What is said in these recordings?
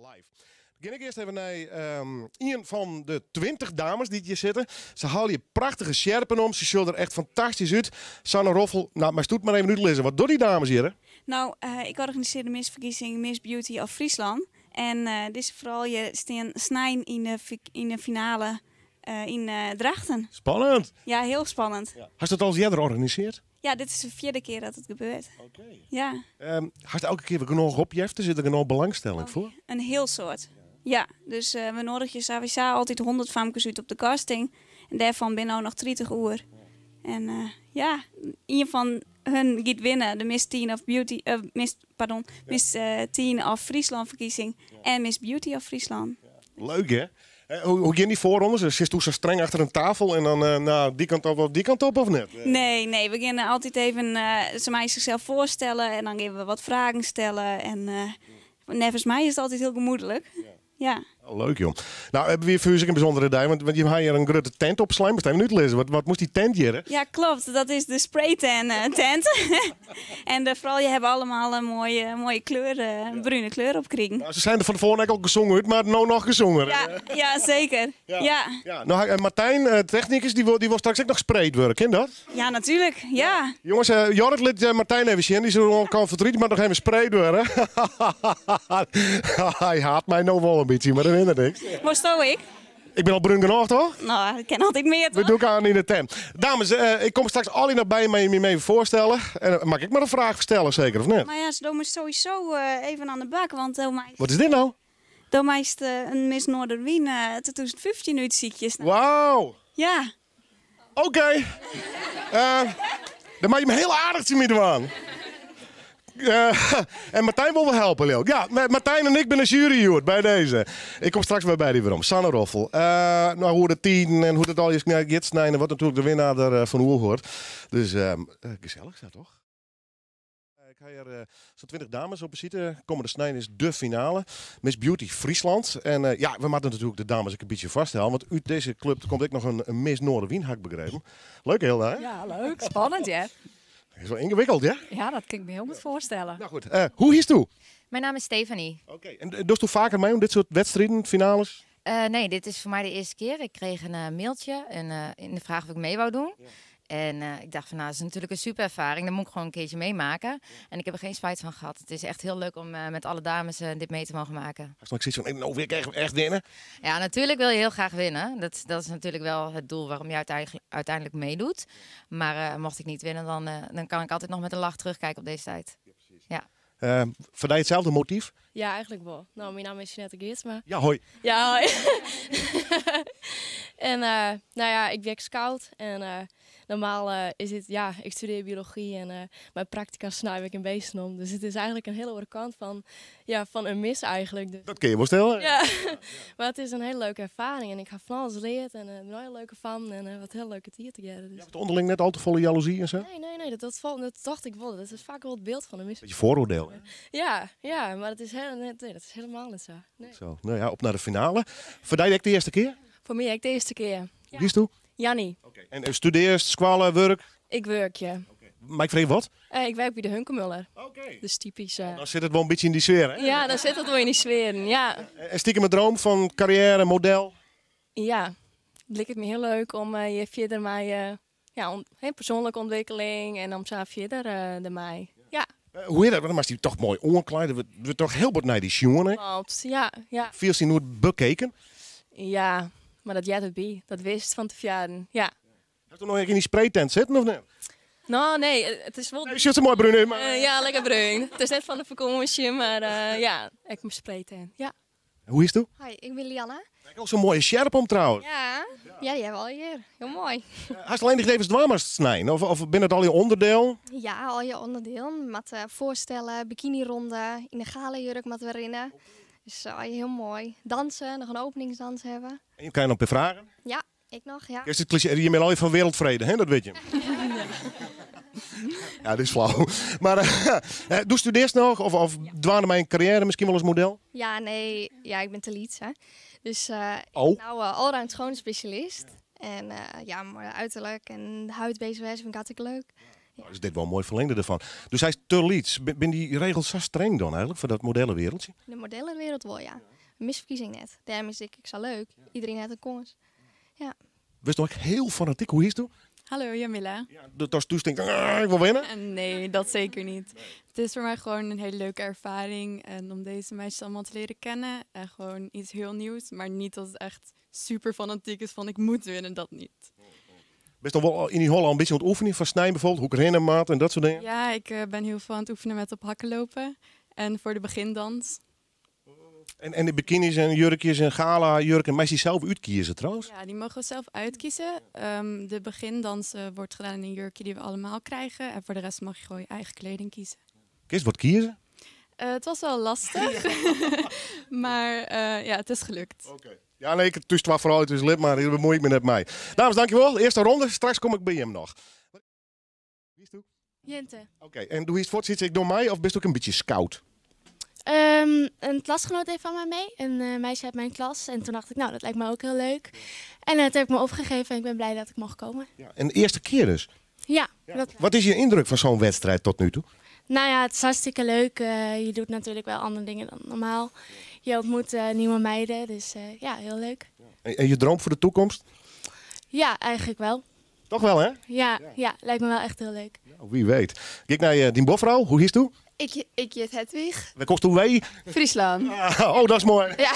Live. Gean ik earst even nei ien fan de 20 dames dy't hjir sitte. Se helje prachtige sjerpen om, se sjogge der echt fantastysk út. Sanne Roffel, nou, meist it mar even útlizze. Wat dogge dy dames hjir? Hè? Nou, ik organisearje de Missferkiezing Miss Beauty of Fryslân. En dizze froulju stean snein yn de finale yn Drachten. Spannend! Ja, hiel spannend. Ja. Hast it al earder organisearre? Ja, dit is de fjirde kear dat it gebeurt. Oké. Ja. Hast elke kear wer genôch opjefte? Sit der genôch belangstelling foar? In hiel soad. Ja, dus we noadigje sawiesa altyd 100 famkes út op de casting. En dêrfan binne no noch 30 oer. En ja, ien fan hun giet winne, de Miss Teen of Beauty, Miss, pardon, Miss Teen of Fryslân ferkiezing en Miss Beauty of Fryslân. Leuk hè? Hoe gean dy foarrondes? Sitst do sa streng achter in tafel en dan nou, dy kant op of dy kant op of net? Nee, we gean altyd even se meie sichsels foarstelle en dan gean we wat fragen stelle. En neffens my is it altyd hiel gemoedlik. Ja. Oh, leuk joh. Nou, hawwe we foar ús ek in bysûndere dei, want je ha hjir in grutte tent opslein. Moatst even útlizze. Wat moast dy tent hjir? Ja, klopt. Dat is de spraytan tent. En de froulju hawwe allegear in moaie kleur, brune kleur opkrigen. Nou, se seine der fan tefoaren ek al gesûn út, mar no noch gesûner. Ja, seker. Ja. Ja. Nou, Martijn, technikus, dy wol straks ek noch sprayd wurde. Kin dat? Ja, natuerlik. Ja. Jonges, Jorrit lit Martijn even sjen. Dy is oan kant verdriet, mar noch even sprayd wurde. Hy haat my no wol in bytsje, mar dat hinderet niks. Wolsto ek? Ik bin al brún genôch, toch? Nou, ik kin altyd mear, We toch? dûke oan yn de tent. Dames, ik kom straks allegear noch by my even foarstelle. En dan mei ik mar in fraach stelle, seker, of net? Mar ja, do moatst sowieso even oan de bak, want Wat is dit no? do meist in Miss Noarderwyn 2015 útsykje. Wauw! Ja. Oké. Dan moatte je my hiel aardich tsjin my dwaan. En Martijn wol wol helpe, leau ik. Ja, Martijn en ik binne de sjuery hjoed by dizze. Ik kom straks wer by dy werom. Sanne Roffel. Nou, hoe de tiden en hoe't it allegear giet snein en wat natuerlik de winner der fan oerhâldt. Dus gesellich is dat toch? Ik ha hjir sa'n 20 dames op besite. Kommende snein is de finale. Miss Beauty Friesland. En ja, we moatte natuerlik de dames ek in bytsje foarstelle. Want út dizze klup komt ek noch in Miss Noarderwyn, ha ik begrepen. Leuk, Hilda, hè? Ja, leuk. Spannend, ja. Is wol yngewikkeld, ja? Ja, dat kin ik my hiel goed foarstelle. Nou goed, hoe hietsto? Mijn naam is Stefanie. Oké, en dochsto faker mei oan dit soart wedstriden, finales? Nee, dit is foar my de earste kear. Ik krige in mailtsje en yn de fraach oft ik mee wou doen. En ik dacht fan, nou, dat is natuerlik in super erfaring. Dat moat ik gewoan in keartsje meemakke. En ik ha der gjin spyt fan hân. It is echt hiel leuk om mei alle dames dit mee te meitsjen. Hast noch sokyts fan, no wol ik echt, echt winne? Ja, natuerlik wolle je hiel graach winne. Dat is natuerlik wol it doel wêrom't je úteinlik meidocht. Mar mocht ik net winne, dan kin ik altyd noch mei in lach weromsjen op dizze tiid. Ja, presys. Ja. Foar dy itselde motyf? Ja, eigentlik wol. Nou, myn namme is Jeanette Geertsma. Ja, hoi. Ja, hoi. En nou ja, ik bin scout en normaal is it, ja, ik studearje biology en myn praktika snuif ik yn bisten om. Dus it is eigentlik in hiele oare kant fan, ja, fan in miss eigentlik. Dus, Dat kinne je wol stelle. Ja, mar it is in hiele leuke erfaring en ik ha fan alles leard en in hiele leuke fan en wat hiele leuke tiid tegearre. Dus. Ja, ûnderling net al te folle jaloezy en sa? Nee, dat tocht ik wol. Dat is faak wol it byld fan in miss. Bytsje foaroardiel, hè? Ja, mar nee, dat is hielendal net sa. Nee. Sa, no ja, op nei de finale. Foar dy ek de earste kear? Foar my ek de earste kear. Hoe hietsto? Jannie. Oké. En studearrest, skoalle, wurk? Ik wurkje. Oké. Mei ik freegje wat? Ik wurk by de Hunkemöller. Oké. Dus typysk. Dan sit it wol in bytsje yn dy sfear, hè? Ja, dan sit it wol yn dy sfearen, ja. En stikem in dream fan karriêre, model? Ja, it liket my hiel leuk om hjir fierder mei ja, persoanlike ûntwikkeling en om sa fierder dermei. Ja. Hoe is dat? Want dan moatst dy toch moai oanklaaie. Der wurdt toch hiel wat nei dy sjoen, hè? Kloppet, ja. Fielst dy noait bekeken? Ja, mar dat heart derby. Dat witst fan tefoaren, ja. Hast noch ek yn dy spraytent sitten of net? No, nee, it is wol... Nee, sit sa moai brún yn, mar... Ja, lekker brún. It is net fan de fakânsje, mar ja, ek mei spraytent, ja. Hoe hietsto? Hoi, ik bin Lianne. Ek al sa'n moaie sjerp om trouwens. Ja, ja, dy hawwe we allegear. Hiel moai. Hast allinnich even dwaan moatst snein? Of binne it al dy ûnderdielen? Ja, al dy ûnderdielen. We moatte foarstelle, bikinironde, yn de galajurk moatte we rinne. Dus hiel moai. Danse, noch in openingsdans hawwe. En je krije noch in pear fragen? Ja, ek noch, ja. Is it klisjee? Je binne allegear fan wereldvrede, hè? Dat witte je. Ja, dit is flau. Mar do studearrest noch of dwaande mei in karriêre, miskien wol as model? Ja, nee, ja, ik bin te lyts, hè. Dus ik Oh. bin no allround schoonheidsspecialist. En ja, moai uiterlik en de huid bezich wêze fyn ik hartstikke leuk. Nou, is dit wel een mooi verlengde ervan. Dus hij is te lyts. Bin dy regels sa streng dan eigenlijk foar dat modellenwereldje? De modellenwereld wol, ja. Een misverkiezing net. Dêrom is it ek sa leuk. Iedereen hat in kâns. Ja. Wurdst noch hiel fanatyk? Hoe hietsto? Hallo, Jamila. Ja, dat ast thús tinkst, ah, ik wol winne? Nee, dat zeker niet. Het is voor mij gewoon een hele leuke ervaring. En om deze meisjes allemaal te leren kennen. En gewoon iets heel nieuws. Maar niet dat het echt super fanatiek is van ik moet winnen, dat niet. Bist dan wol yn dy holle al in bytsje oan it oefenjen foar snein bijvoorbeeld? Hoe ik rinne moat en dat soart dingen? Ja, ik ben heel veel aan het oefenen met op hakken lopen. En voor de begindans. En de bikinis en jurkjes en gala jurken, meist dy sels útkieze trouwens? Ja, die mogen we zelf uitkiezen. De begindans wordt gedaan in een jurkje die we allemaal krijgen. En voor de rest mag je gewoon je eigen kleding kiezen. Kinst wat kieze? Het was wel lastig, maar ja, het is gelukt. Oké. Ja, nee, ik thús twa froulju, dus lit mar, hjir bemuoi ik my net mei. Dames, dankjewol. Earste ronde, straks kom ik by jim noch. Wie is het? Jente. Oké, en do hiest fuort sayts, ik doch mei of bist ek in bytsje scout? Een klasgenoot deed van mij mee, een meisje uit mijn klas. En toen dacht ik, nou, dat lijkt me ook heel leuk. En toen heb ik me opgegeven en ik ben blij dat ik mocht komen. Ja, en de earste kear dus? Ja, dat Wat is je indruk fan sa'n wedstriid tot no toe? Nou ja, het is hartstikke leuk. Je doet natuurlijk wel andere dingen dan normaal. Je ontmoet nieuwe meiden, dus ja, heel leuk. En je droom foar de takomst? Ja, eigenlijk wel. Toch wel, hè? Ja, ja, lijkt me wel echt heel leuk. Nou, wie weet. Kijk nei dyn buorfrou, hoe hietsto? Ik hjit Hedwig. Wêr komsto wei? Fryslân. Ah, oh, dat is moai. Ja.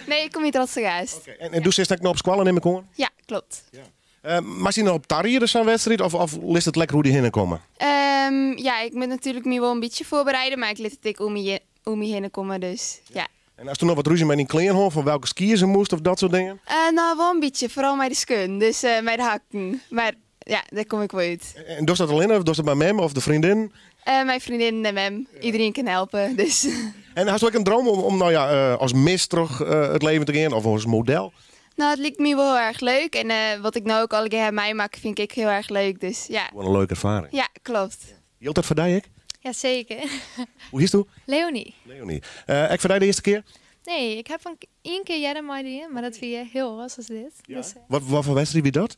Nee, ik kom út Rotstergaast. Oké, en do sitst ek noch op skoalle, nim ik oan? Ja, kloppet. Ja. Moatst dy noch op tariede sa'n wedstriid of litst it lekker oer dy hinne komme? Ja, ik moat natuerlik my wol in bytsje foarbereide, mar ik lit it ek oer my hinne komme, dus ja. En hasto noch wat rúzje mei dyn klean hân, fan welke kieze moast of dat soart dingen? Nou, wol in bytsje, foaral mei de skuon, dus mei de hakken. Mar ja, dêr kom ik wol út. En dochst dat allinne of dochst dat mei mem of de freondin? Myn freondin en mem, iedereen kin helpe, dus. En hasto ek in droom om nou ja, as miss troch it leven te gean of as model? Nou, it liket my wol hiel erch leuk. En wat ik no ek allegear ha meimakke, fyn ik ek hiel erch leuk. Dus ja. Gewoan in leuke erfaring. Ja, kloppet. Jildt dat foar dy ek? Jazeker. Hoe hietsto? Leonie. Leonie. Ek foar dy de earste kear? Nee, ik ha ien kear earder meidien, mar dat wie hiel oars as dit. Ja? Dus, Wat foar wedstriid wie dat?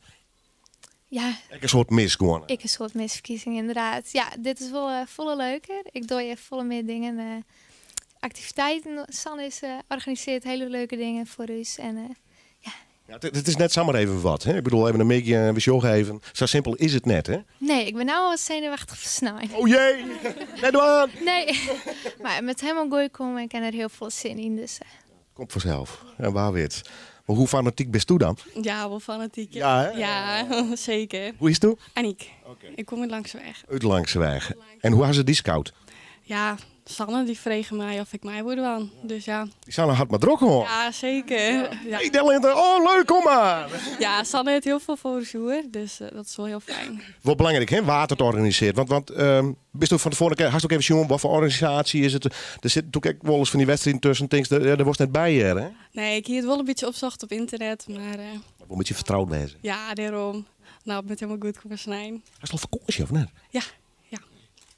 Ja. Ek in soart miss gewoan. Ek in soart missferkiezing, ynderdaad. Ja, dit is wol folle leuker. Ik doch hjir folle mear dingen. Aktiviteiten. Sanne is, organisearret hiele leuke dingen foar ús. En ja. Ja, it is net samar even wat. Hè? Ik bedoel, even in middei en we sjogge even. Sa simpel is it net, hè? Nee, ik bin no al wat senuweftich foar snein. Oh jee! Net dwaan! Nee, mar it moat hielendal goed komme. Ik ha der hiel folle sin yn. Dus. Komt fansels. En wa wit. Mar hoe fanatyk bisto dan? Ja, wol fanatyk. Ja, hè? Ja, seker. Hoe hietsto? Aniek. Ik kom út Langezweach. Út Langezweach. En hoe ha se dy scout? Ja, Sanne dy frege my oft ik mei woe dwaan. Dus ja. Dy Sanne hat mar drok hân. Ja, seker. Ja. Hey, Delinte, oh leuk, kom mar! Ja, Sanne hat hiel folle foar ús oer, dus dat is wol hiel fijn. Wol belangryk, hè, wa't it organisearret. Want bisto fan tefoaren, hast ek even sjoen watfoar organisaasje is it? Der sit natuerlik ek wolris fan dy wedstriden tusken, tinkst, ja, dêr wolst net by hearre, hè? Nee, ik hie it wol in bytsje opsocht op ynternet, mar Mar wol in bytsje fertroud wêze. Ja, dêrom. Nou, it moat hielendal goed komme snein. Hast al fakânsje of net? Ja, ja.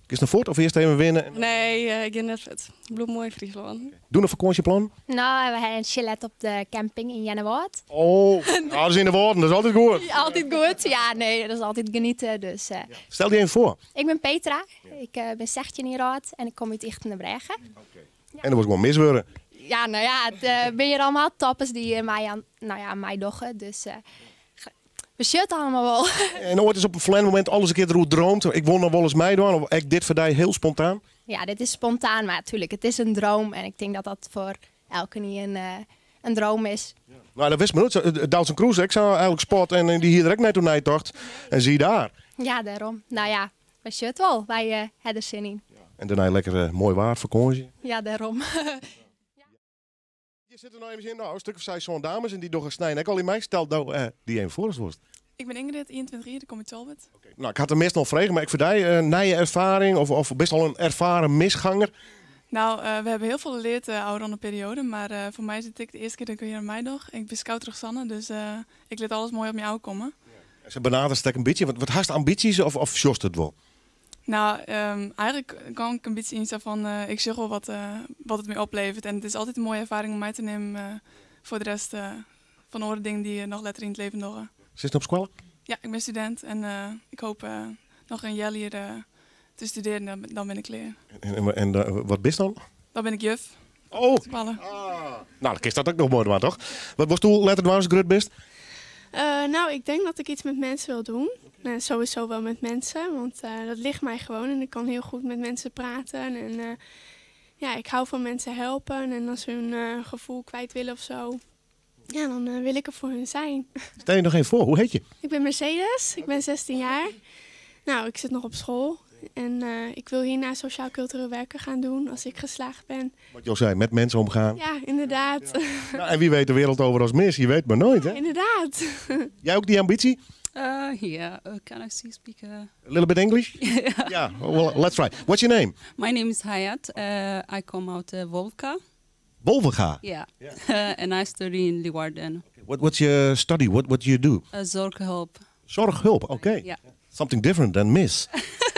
Giest noch fuort of earst even winne? Nee, ik gean net fuort. Ik bliuw moai yn Fryslân. Do noch fakânsjeplannen? Nou, we ha in chalet op de camping yn Earnewâld. Oh, nou, dat is yn de Wâlden, dat is altyd goed. Altyd goed, ja, nee, dat is altyd genietsje. Dus. Stel dy even foar. Ik bin Petra, ik bin 16 jier âld en ik kom út Ychtenbrêge. En do wolst gewoan miss wurde. Ja, nou ja, it binne hjir allegear toppers dy't mei oan, nou ja, meidogge. Dus we sjogge it allegear wol. En oait ris op in ferlern momint alris in kear deroer dreamd, ik wol noch wolris meidwaan, of ek dit foar dy hiel spontaan? Ja, dit is spontaan, mar natuerlik, it is in dream en ik tink dat dat foar elkenien in dream is. Nou, dat wist mar noait. Doutzen Kroes, ek sa eigenlik sport en dy hie der ek net oer neitocht. En zie daar. Ja, dêrom. Nou ja, we sjogge it wol. Wy ha der sin yn. En dêrnei lekker moai waar, fakânsje. Ja, dêrom. Hjir sitte noch even nou, in stik of seis, sân dames en dy dogge snein ek al yn mei. Stel do dy even foar as wolst. Ik bin Ingrid, 21 jier, ik kom út Tolbert. Oké. Nou, ik ha de measten al frege, mar ek foar dy, nije erfaring of bist al in erfaren missganger? Nou, we hawwe hiel folle leard de ôfrûne perioade, mar foar my is it ek de earste kear dat ik hjir oan meidoch. Ik bin scout troch Sanne, dus ik lit alles moai op my ôfkomme. Ja. Se benaderst ek in bytsje, wat hast ambysjes of sjochst it wol? Nou, eigenlik gean ik in bytsje yn sa fan, ik sjoch wol wat it my opleveret. En it is altyd in moaie erfaring om mei te nimmen foar de rest fan oare dingen dy't je noch letter yn it leven dogge. Sitst op skoalle? Ja, ik bin studint en ik hoopje Noch in healjier te studearjen, dan, dan bin ik klear. En, en, en wat bist dan? Dan bin ik juf. Oh! Ah. Nou, dan kinst dat ek noch moai dwaan, toch? Wat wolst do letter dwaan ast grut bist? Uh, nou, ik denk dat ik iets met mensen wil doen. Nou, sowieso wel met mensen, want uh, dat ligt mij gewoon. En ik kan heel goed met mensen praten. En uh, ja, ik hou van mensen helpen. En als ze hun gevoel kwijt willen of zo, ja, dan wil ik er voor hun zijn. Stel je nog even voor, hoe heet je? Ik ben Mercedes, ik ben 16 jaar. Nou, ik zit nog op school. En uh, ik wil hierna sociaal-cultureel werken gaan doen als ik geslaagd ben. Wat je al zei, met mensen omgaan. Ja, inderdaad. Ja. Nou, en wie weet de wereld over als mis, je weet maar nooit, hè? Ja, inderdaad. Jij ook die ambitie? Yeah, can I see speak? A little bit English? Yeah. Yeah, well, let's try. What's your name? My name is Hayat. I come out Wolvega. Wolvega? Yeah. yeah. And I study in Leeuwarden. Okay. What's your study? What do you do? Zorghulp. Zorghulp, okay. Yeah. Something different than miss.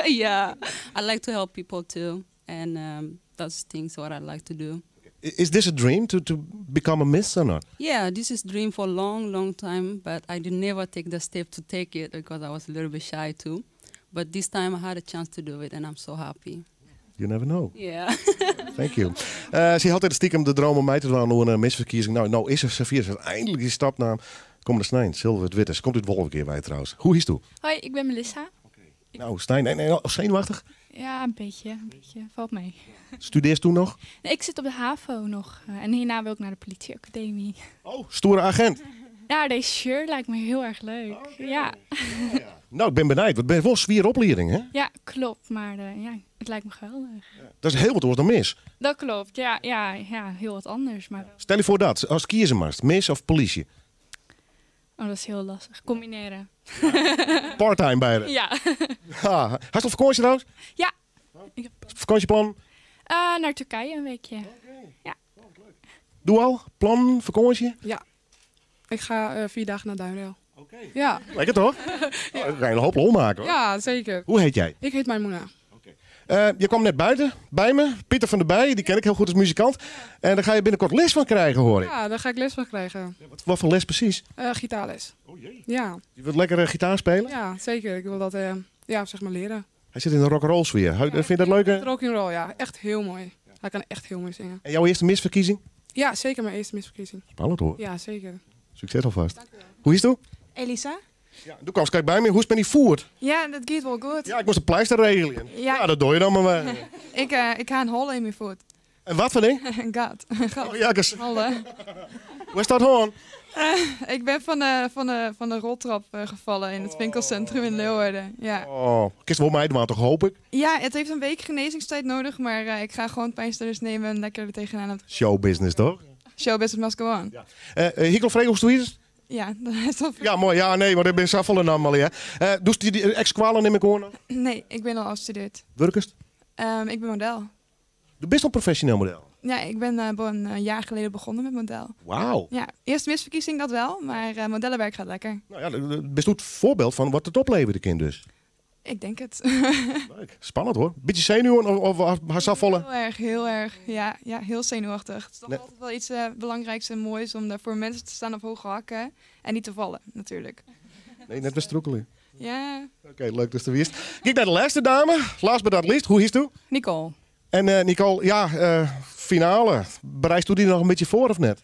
Yeah, I like to help people too. And that's things what I like to do. Is this a dream to become a miss or not? Yeah, this is dream for a long, long time, but I did never take the step to take it because I was a little bit shy too. But this time I had a chance to do it and I'm so happy. You never know. Yeah. Thank you. Sy hat altyd stikem de droom om mei te dwaan oan in missferkiezing. Nou, no is se safier. Se hat einlik dy stap naam. Kommende snein, sil we it witte. Se komt út Wolvegea wei trouwens. Hoe hiest do? Hoi, ik ben Melissa. Nou, Stijn, nee, nee, senuwachtich? Ja, een beetje, een beetje. Valt mee. Studearst do noch? Nee, ik zit op de HAVO nog. En hierna wil ik naar de politieacademie. Oh, stoere agint. Ja, deze shirt lijkt me heel erg leuk. Oké. Ja. Ja. Nou, ik ben benijd. Want het is wel een swiere oplieding, hè? Ja, klopt. Maar ja, het lijkt me geweldig. Ja. Dat is heel wat anders dan mis. Dat klopt, ja, heel wat anders. Maar... Stel je voor dat, ast kieze moatst, mis of politie? Oh, dat is heel lastig. Combineren. Ja. Parttime beide. Ja. Ha. Hast al fakânsje trouwens? Ja. Fakânsjeplan? Naar Turkije een weekje. Oké. Ja. Doe al? Plan, fakânsje? Ja. Ik ga 4 dagen naar Duinrell. Oké. Ja. Lekker toch? Ja. Oh, dan ga je een hoop lol maken, hoor. Ja, zeker. Hoe heet jij? Ik heet Maimouna. Oké. Je kwam net buiten bij me, Pieter van der Bij, die ken ik heel goed als muzikant. En daar ga je binnenkort les van krijgen, hoor ik. Ja, daar ga ik les van krijgen. Ja, wat voor les precies? Gitaarles. Oh jee. Ja. Je wilt lekker gitaar spelen? Ja, zeker. Ik wil dat leren. Hij zit in de rock'n'roll sfeer. Ja, Vind je dat leuk? Hè? Rock'n'roll, ja. Echt heel mooi. Hij kan echt heel mooi zingen. En jouw eerste misverkiezing? Ja, zeker mijn eerste misverkiezing. Spannend hoor. Ja, zeker. Succes alvast. Dank u wel. Hoe is het? Elisa. Ja, doe kwam kijk bij me. Hoe is het met die voet? Ja, dat gaat wel goed. Ja, ik moest de pleister regelen. Ja. Ja, dat doe je dan maar. Maar. Ik ga een holle in mijn voet. En wat voor ding? Een gat. Een gat. Oh, ja, ik is... Holle. Hoe is dat gewoon? Ik ben van de roltrap gevallen in het winkelcentrum in Leeuwarden. Ja. Oh, kinst wol meidwaan toch, hoop ik? Ja, het heeft een week genezingstijd nodig, maar ik ga gewoon pijnstillers nemen en lekker er tegenaan. Showbusiness, toch? Showbusiness must go on. Ja. Hikkel Frego, hoe is het? Ja, dat is al Ja, mooi. Ja, nee, maar ik ben zo naam al, hè. Doe je die ex-kwalen neem ik hoor? Nee, ik ben al afgestudeerd. Wurkest? Ik ben model. Du bist al professioneel model? Ja, ik ben een jaar geleden begonnen met model. Wauw. Ja, eerste misverkiezing dat wel, maar modellenwerk gaat lekker. Nou ja, dat bist het voorbeeld van wat het oplevert, de kind dus. Ik denk het. Leuk. Spannend hoor. Beetje zenuwen of haar volle? Heel erg, heel erg. Ja, ja, heel zenuwachtig. Het is toch Nee. altijd wel iets belangrijks en moois om daar voor mensen te staan op hoge hakken en niet te vallen, natuurlijk. Nee, net weer stroekelen. Ja. Oké, leuk dat je er wist. Kijk naar de laatste dame. Last but not least. Hoe is het? Nicole. En Nicole, ja, finale. Bereidst u die nog een beetje voor of net?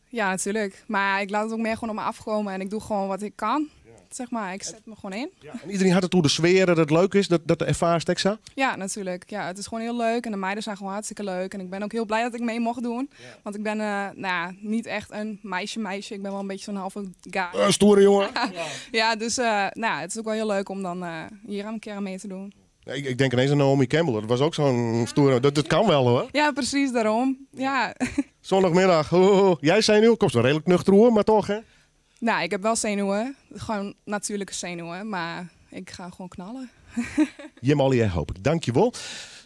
Ja, natuurlijk. Maar ik laat het ook meer gewoon op me afkomen en ik doe gewoon wat ik kan. Zeg maar, ik zet me gewoon in. Ja. En iedereen had het hoe de sfeer, dat het leuk is, dat de ervaarst extra? Ja, natuurlijk. Ja, het is gewoon heel leuk en de meiden zijn gewoon hartstikke leuk. En ik ben ook heel blij dat ik mee mocht doen. Ja. Want ik ben niet echt een meisje-meisje. Ik ben wel een beetje zo'n halve guy. Stoere jongen. Ja, dus het is ook wel heel leuk om dan hier een keer aan mee te doen. Ja, ik denk ineens aan Naomi Campbell. Dat was ook zo'n stoere... Dat kan wel hoor. Ja, precies daarom. Ja. Zondagmiddag. Ho, ho, ho. Jij zenuw? Komt wel redelijk nuchter hoor, maar toch hè? Nou, ik heb wel zenuwen. Gewoon natuurlijke zenuwen. Maar ik ga gewoon knallen. Jim Allier, hoop ik. Dank je wel.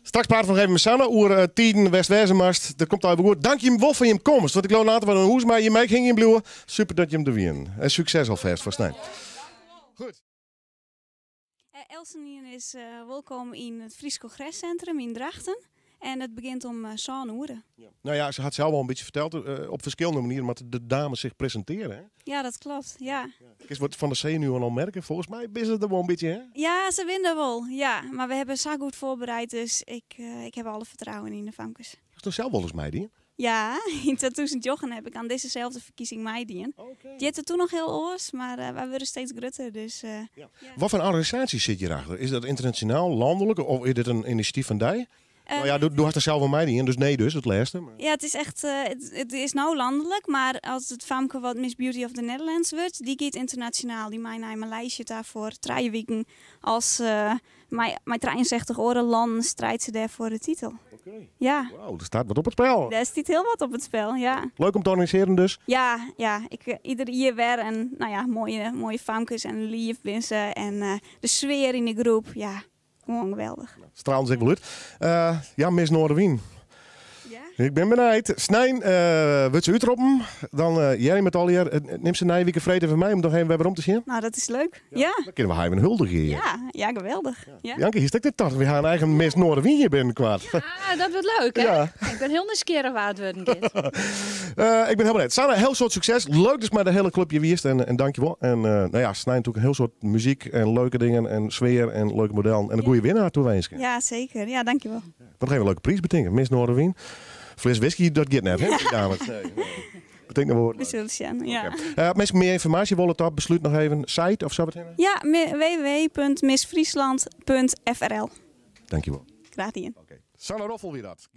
Straks praten we nog even met Sanne oer 10 West-Wezenmast. Dat komt al goed. Dank je wel voor je komst. Want ik loop later van een hoes, maar je meek ging in bloeien. Super dat je hem er wien. En succes alvast voor Stijn. Goed. Elsenien is welkom in het Fries Congrescentrum in Drachten. En it begjint om sân oere. Nou ja, se hat sels al in bytsje ferteld, op ferskillende manieren moatte de dames sich presintearje. Hè? Ja, dat kloppet, ja. Kinst wat fan de senuwen al merke? Folgens my binne se der wol in bytsje, hè? Ja, se binne der wol, ja. Mar we hawwe sa goed foarbereid, dus ik, ik haw alle fertrouwen yn de famkes. Hast sels wolris meidien? Ja, yn 2009 haw ik oan dizzeselfde ferkiezing meidien. It hjitte doe noch hiel oars, mar wy wurde steeds grutter, dus... Ja. Wat foar organisaasje sit hjirachter? Is dat ynternasjonaal, lanlik of is dit in inisjatyf fan dy? Nou ja, do hast der sels oan meidien, dus nee dus, it lêste. Ja, it is echt, it is no lanlik, mar as it famke wat Miss Beauty of the Netherlands wurdt, dy giet ynternasjonaal. Dy mei nei Maleisië ta foar trije wiken as mei 63 oare lannen strijdt se dêr foar de titel. Ja. Wow, der stiet wat op it spel. Dêr stiet hiel wat op it spel, ja. Leuk om te organisearjen dus? Ja, ja. Ik, ieder jier wer en nou ja, moaie, moaie famkes en leaf binne se en de sfear yn de groep, ja. Gewoan geweldich. Stralen se ek wol út. Ja, Miss Noardewyn. Ik bin benijd. Snein wurdt se útroppen. Dan hearre jim it allegear. Nim se nije wike freed even mei om noch even wer werom te sjen. Nou, dat is leuk. Ja. Dan kinne we har even huldigje hjir. Ja, ja, geweldich. Ja. Bianca, hiest ek net tocht. We ha in eigen Miss Noardewyn hjir binnenkoart. Ja, dat wurdt leuk, hè? Ja. Ik bin hiel nijsgjirrich wa't it wurden giet. Ik bin hiel benijd. Sanne, hiel soad sukses. Leuk datst mei de hiele klup hjir wiest en dankjewol. En nou ja, snein natuerlik in hiel soad muzyk en leuke dingen en sfear en leuke modellen en in goede winnaar tawinske. Ja, seker. Ja, dankjewol. Wat even in leuke priis betinke. Miss Noardewyn. Fles whisky, dat giet net, hè, dames? Nee, nee. Betink noch wol wat We sille sjen, ja. Okay. Minsken mear ynformaasje wolle dat beslút noch even site of sa wat hinne? Ja, www.missfriesland.frl. Dankjewol. Graach dien. Okay. Sanne Roffel wie dat.